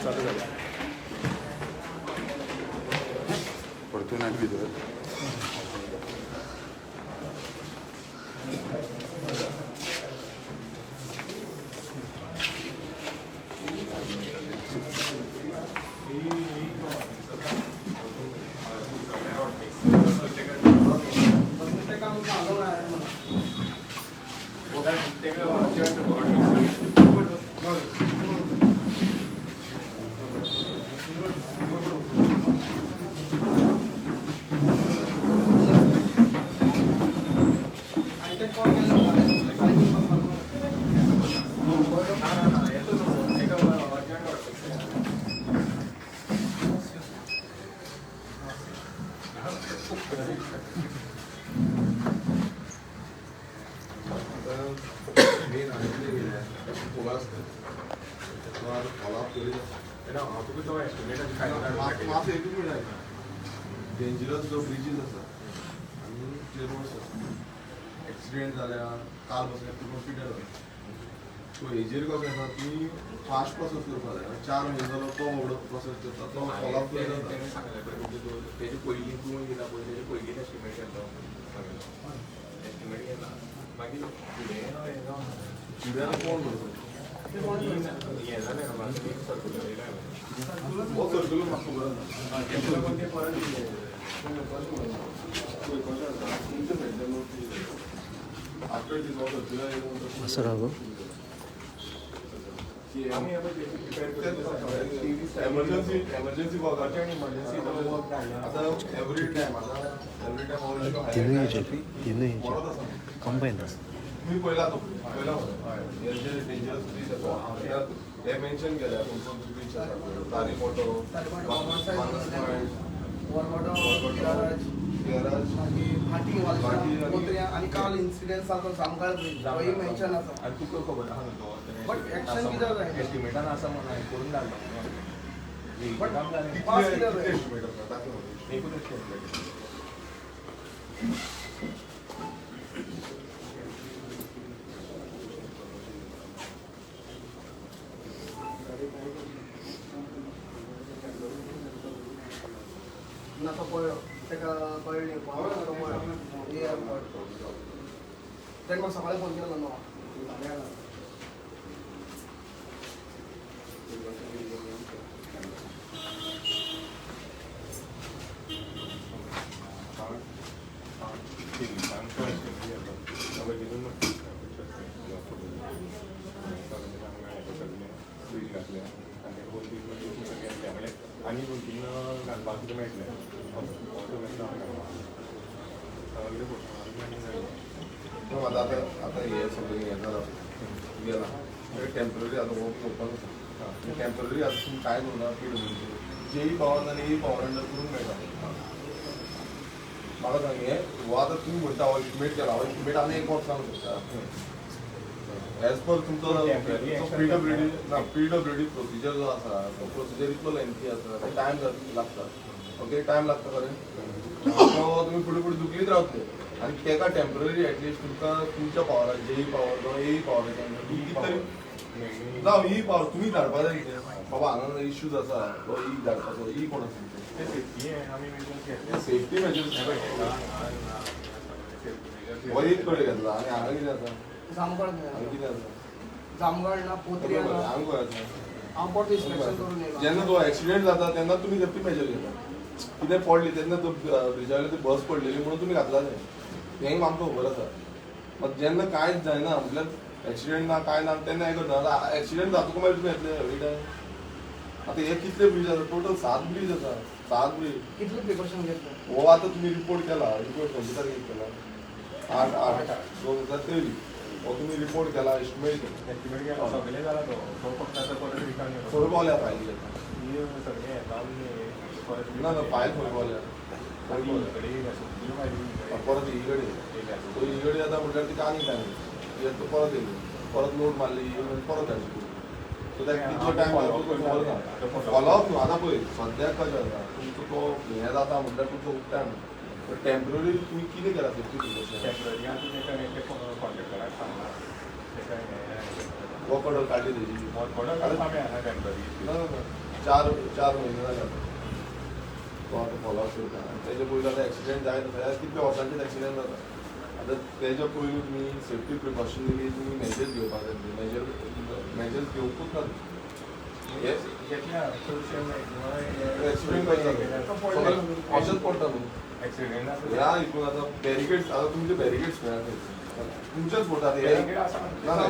चालू झालं. परतून आणि भितर. मेन आनी कितें फॉलोअप करीत. हांव तुका तो एस्टिमेट. मातसो एकूच मिनट आयक. डेंजरस जो ब्रिजीस आसा आनी जे रोड्स आसा, एक्सिडेंट जाल्या काल बसून तुका पिड्यार जाता. सो हेजेर कशें आसा, तुमी फास्ट प्रोसेस करपाक जाय. 4 म्हयने जालो तो व्हडलो प्रोसेस करता, तो फॉलोअप करीत जाता. तेणें सांगलें पळय तुका, तेजे पयलीं तूं येयला पळय, तेजे पयलींच एस्टिमेट केल्लो. एस्टिमेट केला, मागीर फुडें हें जावना. फुडें कोण करता? हें जालें ना, मागीर सर्कुलर येयला. हो सर्क्युलर म्हाका खबर आसा. तेका लागून ते परत येयले. पळय कशें आसा, तुमच्या सायडीच्यान नोटीस, आफ्टर दीस हो सर्क्युलर येयलो. असो राव. आमी आतां प्रिपेर करता. Emergency, emergency work. Urgent emergency तो वर्क धाडला. आता एवरी टायम, आता एवरी टायम हो इश्यू. तिनूय हेचे, तिनूय हेचे. मरत आसा. कंबायन आसा. तुम्ही पयला, तो पयला हे जे डेंजरस ब्रीज आसा, हे मेन्शन केल्या. कोण कोण ब्रीज आसा, तारीमोटो, मानस पॉयंट, वरवडो, गॅराज. गॅराज. मागीर भाटी, भाटी. वालशा, कोत्र्या आनी काल इन्सिडंट जालो तो जामगाळ ब्रिज, तोय मेन्शन आसा. आनी तुका खबर आहा न्हू तो. But action कित्याक जायना? एस्टिमेटान आसा म्हणून हांवें करून धाडलो. But काम जालें. पास कित्याक कितले जायना? एस्टिमेट आसा, दाखय म्हाका. एकूच एस्टिमेट. ना, तो पळ्ळो, ताका कळ्ळें कोण तो पळ्ळो, ए आर पळ्ळो. ताणें म्हाका सकाळीं फोन केलो न्हू. तेविसांक एस्टिमेट केल्लो. सगळे ब्रीज घातले आनी 2-3 दीस केले, म्हणल्यार आनी 2-3 घालपाक सुद्दां मेळटलें. घालपाक सगळे फोटो आनी जाले. आता आता आता हे सगळें हें जाला, गेला टेम्पररी. आतां हो ओपन आसा टेम्पररी. आतां तुमी कांय करूं ना, पीडब्ल्यूडी जेई पावर आनी ई पावर अंडर करूंक मेळटा. म्हाका सांग, हें हो आतां तुमी म्हणटा हो एस्टिमेट केला, हो एस्टिमेट आनी एक वर्स जावंक शकता एज पर तुमचो Temporary action. PWD ना, पीडब्ल्यूडी प्रोसिजर जो आसा तो प्रोसिजर इतलो लेंथी आसा, ते टायम लागता. ओके, टायम लागता खरें. तो तुमी फुडें फुडें दुखलीत रावतले आनी तेका टेम्पररी एटलिस्ट तुमकां तुमच्या पावरार, जेई पावर जावं ए पावराच्या कितें तरी जावं, ई पावर तुमी धाडपा जाय. कितें बाबा हांगा इश्यूज आसा, तो ई धाडपाचो. ई कोण आसा? ते सेफ्टी आमी मेजर्स घेतले. सेफ्टी मेजर्स हे पळय, सेफ्टी मेजर्स. हो एक कडेन घेतला आनी हांगा कितें आसा? जामगाळ. हांगा कितें आसा? जामगाळ ना, पोत्र्या ना. हांगा खंय आसा? हांव परतो इन्स्पेक्शन करून येयला. जेन्ना तो एक्सिडेंट जाता तेन्ना तुमी सेफ्टी मेजर घेता. कितें पडली तेन्ना, तो ब्रिजा वयल्यान ती बस पडलेली म्हणून तुमी घातला तें, हेंय आमकां खबर आसा. मात जेन्ना कांयच जायना, म्हटल्यार एक्सिडेंट ना, कांय ना, तेन्ना हें करता. आतां एक्सिडेंट जातकूच मागीर तुमी येतले एवरी टायम. आतां हे कितले ब्रीज आसा टोटल? सात ब्रीज आसा, सात ब्रीज. कितले प्रिकॉशन घेतले? हो आतां तुमी रिपोर्ट केला. रिपोर्ट खंयच्या तारखेक केला? 8/8/2023. हो तुमी रिपोर्ट केला, एस्टिमेट. एस्टिमेट केला, सगळें जाला. तो तो फक्त आतां परत रिटर्न येलो. खंय पावल्या फायली आतां? ही सगळें हें जावन परत. ना ना, फायल खंय पावल्या? खंय पावल्या? कडेन येयल्या, सगळ्यो फायली. परत ही कडेन येयल्या. सो ही कडेन जाता म्हणल्यार तिका आनी टायम येता. परत येयली, परत लोड मारली, परत धाडची. सो ताका कितलो टायम लागतो खबर ना. फॉलोअप आतां पळय, सद्याक कशें आसा तुमचो, तो हें जाता म्हणल्यार तुमचो खूब टायम. बट टेम्पररी तुमी कितें केला सेफ्टी प्रिकॉशन? टेम्पररी आतां तेका कॉन्ट्रेक्टराक सांगला, तेका हें. वॉक ऑर्डर काडली तेजी? वर्क ऑर्डर आमी हांगा टेम्पररी. ना ना ना. चार म्हयने जाले आतां तो आतां फॉलो अप करता. आनी तेजे पयलीं आतां एक्सिडेंट जायत आसा, कितले वर्सांचेच एक्सिडेंट जाता. आतां तेज्या पयलू तुमी सेफ्टी प्रिकॉशनरी तुमी मेजर्स घेवपाक जाय, मेजर्स घेवपूच ना. एक्सिडेंट अशेंच पडटा न्हू एक्सिडेंट ह्या हितून. आतां बॅरिकेड्स, आतां तुमचे बॅरिकेड्स खंय आसा? तुमचेच फोटो आतां ना ना,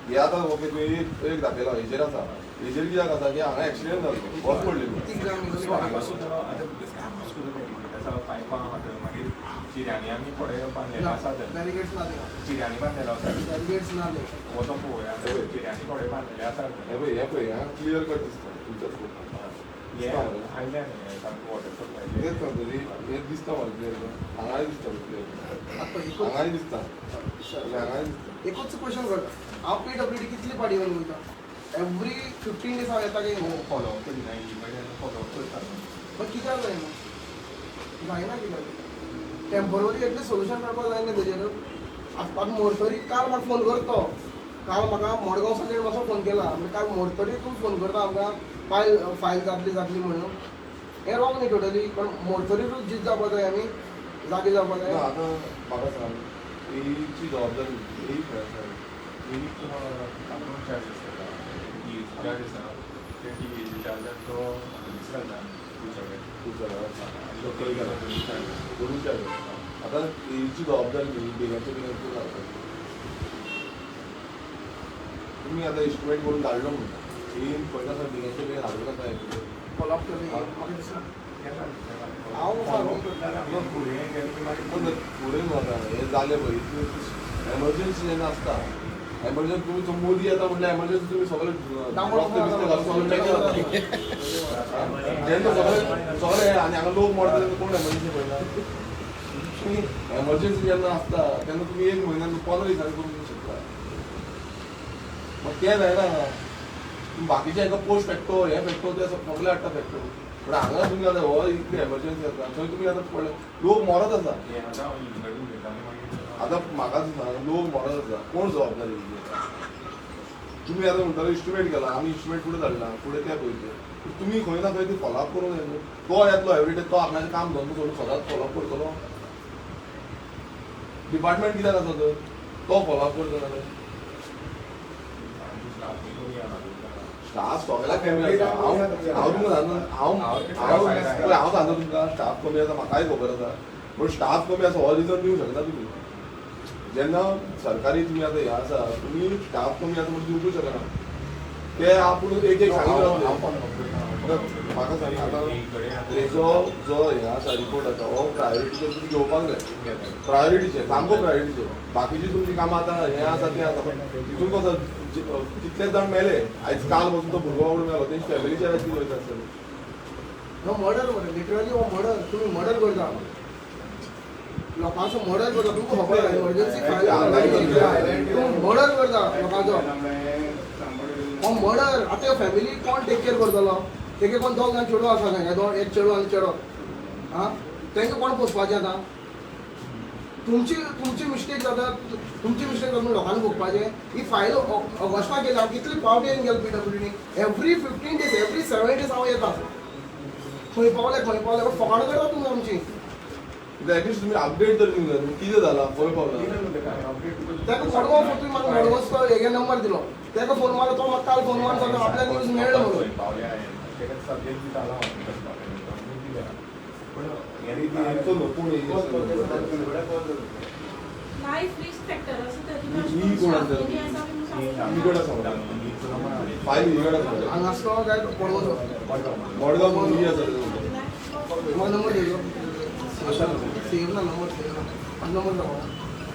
हे आतां ओके, तुवें एक दाखयला हेजेर आसा. हेजेर कित्याक आसा की हांगा एक्सिडेंट जालो, बस पडली. पायपां मागीर चिऱ्यांनी आमी थोडे बांदलेले आसा, चिऱ्यांनी बांदलेलो आसा, वचोन पळोवया, चिऱ्यांनी थोडे बांदलेले आसा. हे पळय, हे पळय, हांगा क्लियर कट दिसता तुमच्याच फोटो. हें आयलें न्ही सामकें वॉटर सप्लाय. तेच सांगता, हें दिसता म्हाका क्लियर कट, हांगाय दिसता क्लियर कट, हांगाय दिसता, हांगाय दिसता. एकूच क्वेश्चन करता हांव, पीडब्ल्यूडी कितली पाटी येवन वयता? एवरी 15 days हांव येता की फॉलो अप करिना, फॉलो अप करता. बट कित्याक जायना? जायना कित्याक? टेम्पररी एटलीस्ट सोल्युशन काडपाक जाय न्ही तेजेर. आतां मोर्तरी काल म्हाका फोन करता तो, काल म्हाका मडगांव सावन मातसो फोन केला, म्हणजे काल मोर्तरी तूं फोन करता आमकां फायल फायल जातली जातली म्हणून. हें रॉंग न्ही टोटली, पण मोर्तरीरूच जीत जावपा जाय आमी, जागे जावपा जाय. आतां म्हाका सांग, एईची जबाबदारी एई खंय आसा? एईक तातूंत चार्जीस घेता, टीएची चार्ज आसा, ते टीएची चार्जाक तो दीस घालता दोनूय चार्ज. आतां एईची जबाबदारी न्ही, बेगांचे बेगांचे घालता तुमी. आतां एस्टिमेट करून धाडलो म्हणटा, एईन पळयता सर, बेगांचे बेगीन हाडूं नाका. फॉलो अप केलें म्हाका दिसना हांव. फुडें न्हू, आतां हें जालें पळय, एमर्जन्सी जेन्ना आसता, एमर्जन्सी तुमी मोदी येता म्हटल्यार एमर्जन्सी तुमी सगळे रस्ते बिस्ते घालून सगळे मेकळे जाता जेन्ना सगळे सगळे. आनी हांगा लोक मरता तेन्ना कोण एमर्जन्सी पळयना? तुमी एमर्जन्सी जेन्ना आसता तेन्ना तुमी एक म्हयन्यान 15 दिसांनी करूंक शकता. मग तें जायना. तुमी बाकीचे हांकां पोस्ट फॅक्टो, हें फॅक्टो, ते सगळे हाडटा फॅक्टो, पूण हांगा तुमी आतां हो इतली एमर्जन्सी आसा थंय तुमी आतां पळय लोक मरत आसा. आतां म्हाका सांग, लोक मरत आसा, कोण जबाबदारी? तुमी आतां म्हणटले इस्टिमेट केला, आमी इस्टिमेट फुडें धाडला, फुडें तें पळयतले. तुमी खंय ना खंय ती फॉलो अप करूंक जाय न्हू. तो येतलो एवरी डे, तो आपणाचें काम धंदो सोडून सदांच फॉलो अप करतलो? डिपार्टमेंट कित्याक आसा तर? तो फॉलो अप करतलो जाल्यार स्टाफ सगळ्याक कमी आसा. हांव हांव तुमकां सांगता, हांव हांव हांव सांगता तुमकां, स्टाफ कमी आसा म्हाकाय खबर आसा, पूण स्टाफ कमी आसा हो रिजन दिवंक शकना तुमी. जेन्ना सरकारी तुमी आतां हें आसा, तुमी स्टाफ कमी आसा म्हणून दिवपूच शकना. ते आपूण एक एक सांगीत रावतले. म्हाका सांग आतां हेजो जो हें आसा रिपोर्ट आसा, हो प्रायोरिटीचेर तुमी घेवपाक जाय, प्रायोरिटीचेर, सामको प्रायोरिटीचेर. बाकीची तुमची कामां आतां हें आसा तें आसा, पण हितून कसो कितले जाण मेले आयज, काल पासून तो भुरगो बाबडो मेलो, तेंची फॅमिलीचेर आयज कितें वयता आसतलें? हो मर्डर मरे, लिटरली हो मर्डर. तुमी मर्डर करता लोकांचो, मर्डर करता. तुमकां खबर आसा इमर्जन्सी फायल, मर्डर करता लोकांचो हो मर्डर. आतां फॅमिली कोण टेक केअर करतलो? तेगे कोण दोग जाण चेडो आसा तांकां, दोन, एक चेडो आनी चेडो आं, तांकां कोण पोसपाचें? आतां तुमची तुमची मिस्टेक जाता, तुमची मिस्टेक जाता, लोकांनी भोगपाचें. ही फायल ऑगस्टाक गेली, हांव कितले पावटी येवन गेलो पीडब्ल्यूडीनी. एवरी 15 days, every 7 days हांव येता, खंय पावले खंय पावले, पण फकाणां करता तुमी आमची. एटलिस्ट तुमी अपडेट तर दिवंक जाय, कितें जालां, खंय पावलां. ताका मडगांव फोन, तुमी म्हाका मडगांवचो हेगे नंबर दिलो, ताका फोन मारलो, तो म्हाका काल फोन मारून सांगता आपल्याक न्यूज मेळ्ळो म्हणून. पूण कोण लायफ रिस्क फॅक्टर आसा. ही कोण आसा? ही कोण आसा? फायल ही कोण आसा? हांगा आसलो काय मडगांवचो? मडगांव ही आसा. म्हाका नंबर दिलो, सेव ना नंबर, सेव ना नंबर. सांगो,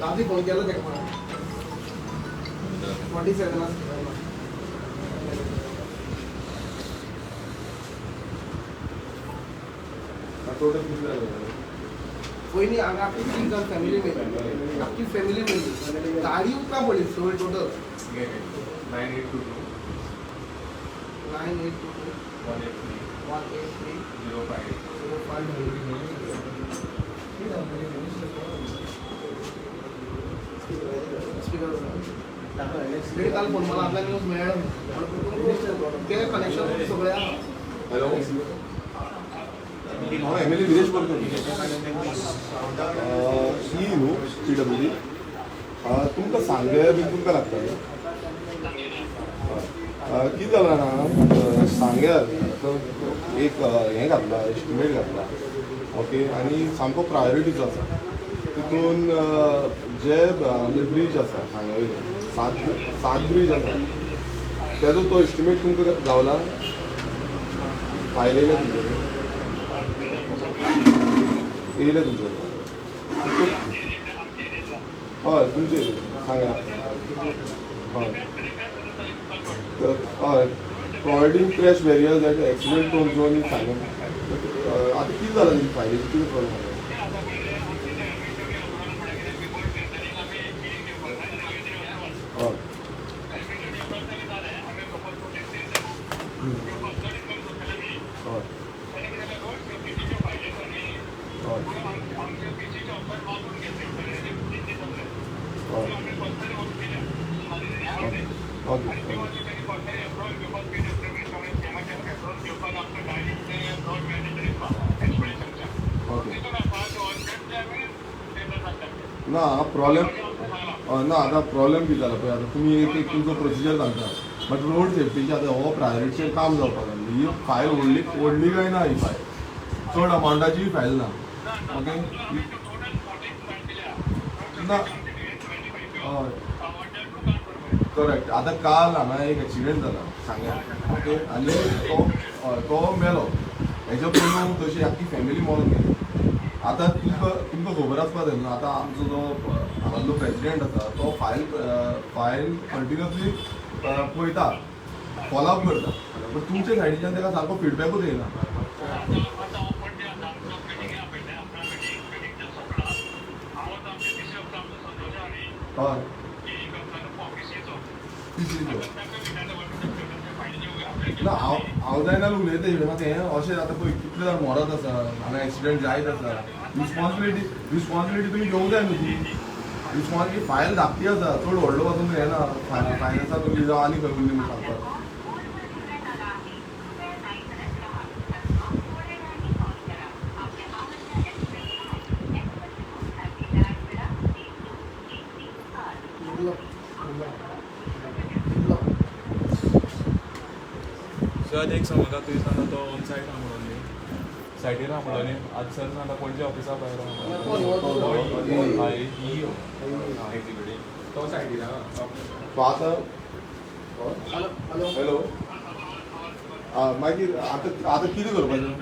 राती फोन केलो ताका म्हाका 47 आसा. टोटल कितले जाले? पयलीं हांगा आख्खी तीग जाण फॅमिली मेली, आख्खी फॅमिली मेली, गाडी उदकां पडली सगळी टोटल. 9822 9822 183 183 05 05. स्पीकर. काल फोन मला आपल्या न्यूज मेळ्ळो, ते कनेक्शन सगळे आहा. हॅलो, हांव M L A Viresh Borkar. ही न्हू पीडब्ल्यूडी? तुमकां सांगें बीन तुमकां लागता न्हू? कितें जालां जाणा, सांग्यार एक हें घातला, एस्टिमेट घातला, ओके, आनी सामको प्रायोरिटीचो आसा. तितून जे आमचे ब्रीज आसा सांग्या वयले, सात ब्रीज आसा, तेजो तो एस्टिमेट तुमकां गावला? फायल येयल्या तुमचे कडेन? येयल्या तुमचे कडेन? हय, तुमचे सांगा. हय, तर हय, providing crash barriers at accident prone zone in सांगा. आतां कितें जालां तुमच्या फायलीचें? कितें प्रॉब्लम आसा? हय हय हय हय ओके ओके. ओके, ना प्रॉब्लेम ना. आतां प्रॉब्लेम कितें जाला पळय, आतां तुमी एक एक तुमचो प्रोसिजर सांगता, बट रोड सेफ्टीचे आतां हो प्रायोरिटीचेर काम जावपाक जाय. ही फायल व्हडली व्हडली काय ना, ही फायल चड अमावंटाची फायल ना. ओके, ना, हय, करेक्ट. आतां काल हांगा एक एक्सिडेंट जाला सांग्यार, ओके, आनी तो, हय, तो मेलो. हेच्या पयलू तशी आख्खी फॅमिली मरोन गेली. आतां तुमकां खबर आसपा जाय न्हू, आतां आमचो जो हांगासलो प्रेजिडेंट आसा तो फायल फायल कंटिन्युअसली पळयता, फॉलोअप करता, बट तुमच्या सायडीच्यान ताका सारको फिडबॅकूच येयना. हय, पीसीचो ना. हांव हांव जायना उलयता. मात हें अशें आतां पळय कितले जाण मरत आसा हांगा, एक्सिडंट जायत आसा. रिस्पॉन्सिबिलिटी तुमी घेवंक जाय न्हू ती रिस्पॉन्सिबिलिटी. फायल धाकटी आसा, चड व्हडलो पासून येना. फायनान्सा तुमी जावं आनी खंय उरली म्हूण सांगता. इतलो इतलो. सर, एक समज तुवें सांगता तो ऑन सायट आहा म्हणून न्ही, सायटीर आहा म्हणून न्ही. आतां सर सांगता पणजे ऑफिसा भायर आहा. एक्झिक्युटीव तो सायटीर आहा. सो आतां हॅलो हॅलो. हॅलो, मागीर आतां आतां कितें करपाचें?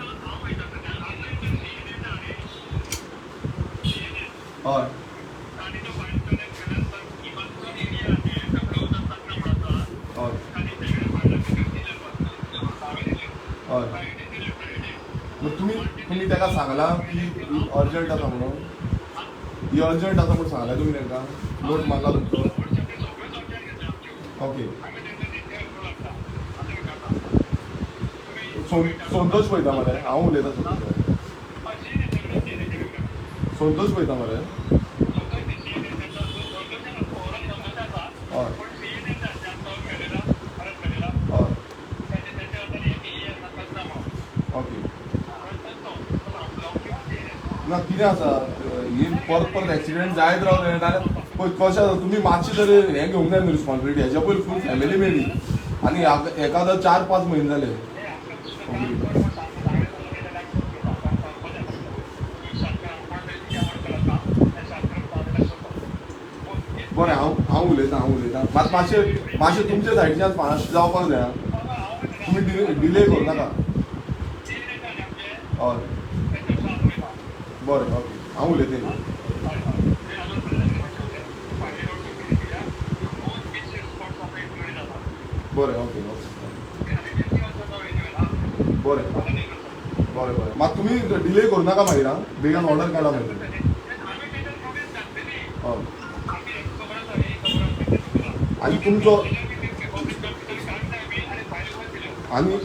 हय हय हय. मग तुमी तुमी ताका सांगलां की अर्जंट आसा म्हणून? ही अर्जंट आसा म्हणून सांगलां तुमी तांकां? नोट मारला तुमचो? ओके. संतोष पळयता मरे, हांव उलयतां. संतोष, संतोष पळयता मरे. हय हय. ओके. ना, कितें आसा, ही परत परत एक्सिडेंट जायत रावले जाल्यार पळय कशें आसा. तुमी मातशें तरी हें घेवंक जाय न्हू रिस्पॉन्सिबिलिटी. हेच्या पयलीं फूल फॅमिली मेली आनी हेका आतां 4-5 म्हयने जाले. ओके. बरें, हांव हांव उलयतां, हांव उलयतां. मात मातशें मातशें तुमच्या सायडीच्यान फास्ट जावपाक जाय आं. तुमी डिले करूं नाका. हय, बरें, ओके, हांव उलयतां. बरें, ओके ओके, बरें बरें बरें. मात तुमी डिले करूं नाका मागीर आं, बेगीन ऑर्डर काडा मागीर. हय, आनी तुमचो आनी